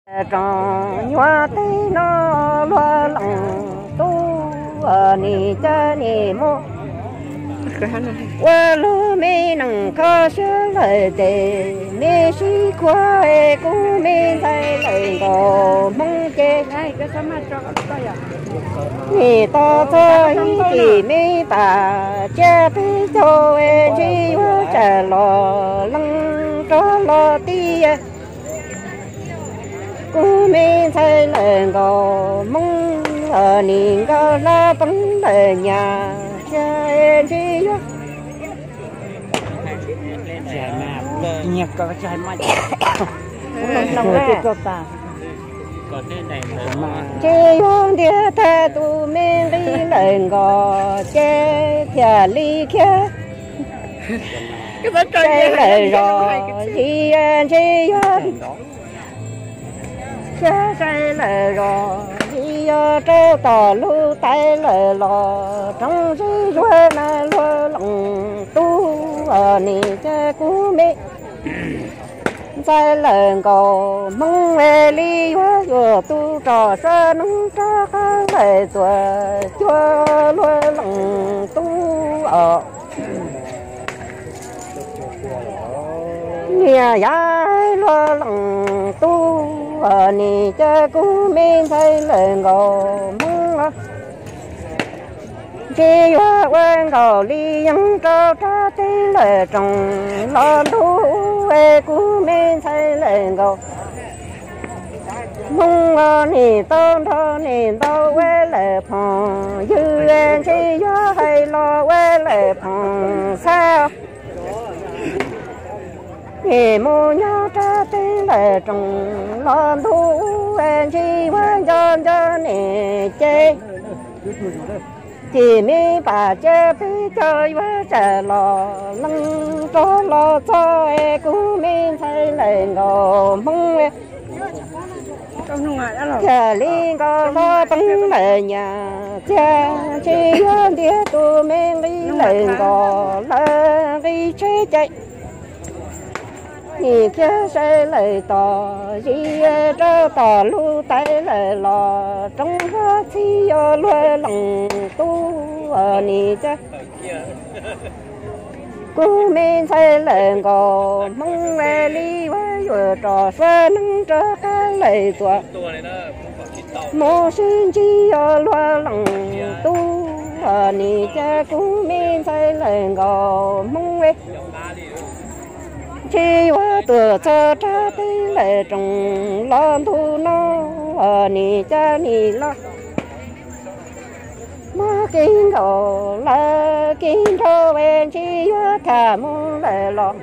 Rooj nyuaj teb no luag leej tub, nim cov nim muab ua lub me neej kho siab lawm ces me sib khuav es kuv me ntxhais lawv nkaus hmoob ces nim tos txog ib chim me tas tsiab peb caug es ntshe yuav tsam los leej rov los tiag. Kuv me ntxhais lawv nkaus hmoob, nim nkawd hla poob lawm nyas tsiab es ntshe yuav ntshe yuav ntiag tag tus me nqi lawm nkaus ces thiaj li khiav sai lawm zos zis, ntshe yuav khiav sai lawm zos zis, yog rau tom lub tais lawm los roob zeb zuag na luag leej tub, nim ces kuv me ntxhais lawv nkaus hmoob es li yuav yuav tus rog sab neeb rov qab lawm tuaj cuag luag leej tub os. Niam yau luag leej tub, nim ces kuv me ntxhais lawv nkaus hmoob os. Ntshe yuav ua nkaus li yeeb rau rab teb lawm rooj los ntuj es kuv me ntxhais lawv nkaus hmoob os, nim tau nrog nim ntau ua lawm phooj ywg, ntshe yuav hais los ua lawm phooj xab. Nim mus nyob rab teb lawm rooj los ntuj, ntshe yuav nco nco nim ces Ces me pas tsiab peb caug yuav tsam los leej rov los txog es kuv me ntxhais lawv nkaus hmoob. Thiaj li nkaus hlo teeb lawm nyas txiag, ntshe yuav ntiag tus me nqi lawm nkaus lawv nqi tsheb ces nim khiav sai lawm tos zis rau tom lub tais lawm los roob hlob txhij yuav luag leej tub nim ces kuv me ntxhais lawv nkaus hmoob li ua yuav rov suav neeb rov qab lawm tuaj mus sib ntsib yuav luag leej tub nim ces kuv me ntxhais lawv nkaus hmoob li. Ntshe yuav tuaj txog rab teb lawm rooj los ntuj no nim ces nim los muab kis nkaus lawm kis nraug es ntshe yuav tham mus lawm los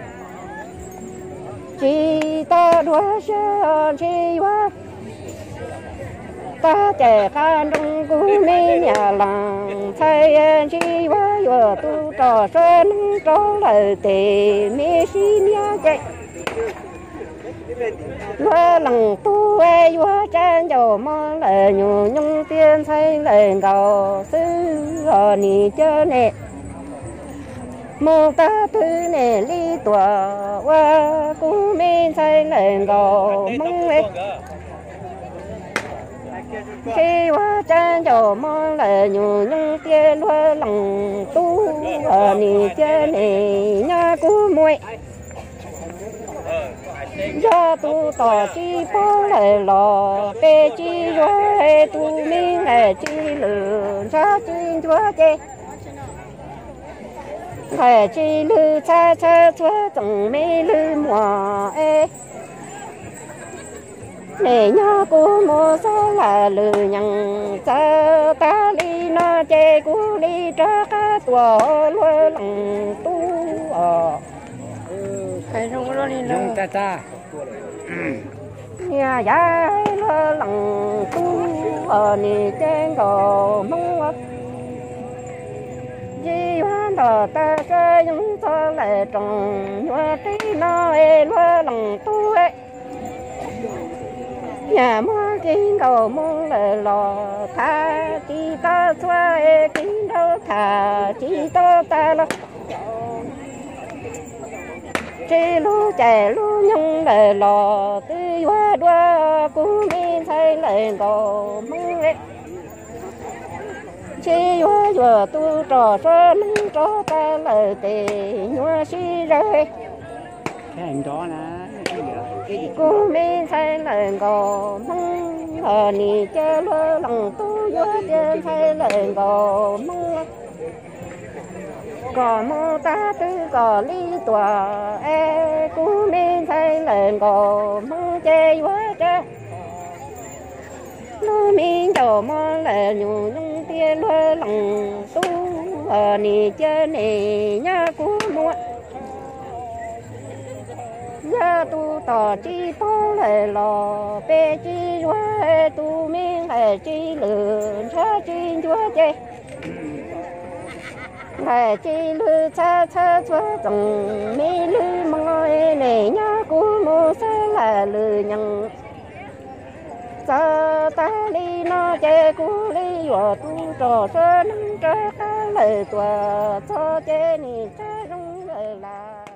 tsis tau dua siab ntshe yuav tag ces qab nroos kuv me niam leej ntxhais ntshe yuav yuav tus rog suav neeb rov lawm tes me sib niab ces luag leej tub yuav tsab ncauj mog lawm nyuj nyoog tiaj ntxhais lawv nkaus xwb os nim ces nim mus tag twg nim li tuaj ua kuv me ntxhais lawv nkaus hmoob li. Ntshe yuav tsab ncauj mog lawm nyuj nyoog tiaj luag leej tub nim ces nim nyob kuv mus yog tus tom tsis paub lawm los peb tsis yuav tus me nqaij tsis lwj ntshav tsis ncuav ces nqaij tsis lwj txhab txhab txhua txoos me lwj muag es nim nyob kuv mus xav lam lwj nyees txawm tag li no ces kuv li rov qab tuaj luag leej tub os. Niam yau luag leej tub os nim ces nkaus hmoob os. Ntshe yuav nto tas sab yeeb txog lawm rooj nyuaj teb no es luag leej tub es yam muab kis nkaus mus lawm los tham tsis tau txhua es kis nraug tham tsis tau tas los Tib lub caij lub nyoog lawm los twb yuav dua kuv me ntxhais lawm nkaus Hmoob. Tsis yuav yuam tus rog Suav neeg rog tag lawm tes nyuaj sib zawg. Kuv me ntxhais lawm nkaus Hmoob, nim cia luag leej tub yuav cia ntxhais lawm nkaus Hmoob. Kom mus tag twg kom li tuam es kuv me ntxhais lawm nkaus Hmoob ces yuav tsa lub me ncaus mos lawm nyuam nyoog tiag luag leej tub, nim cia nim nyob kuv muaj. Yog tus tom tsis paub lawm los peb tsis yuav, tus me nqaij tsis lwj ntshav tsis ncuav ces nqaij tsis lwj txhab txhab txhua txoos me lwj mos, nim nyob kuv mus xab lam lwj nyees. Txog tag li no ces kuv li yuam tus rog Suav neeg rog qab lawm tuam txog ces nim tsa zoo lawm las.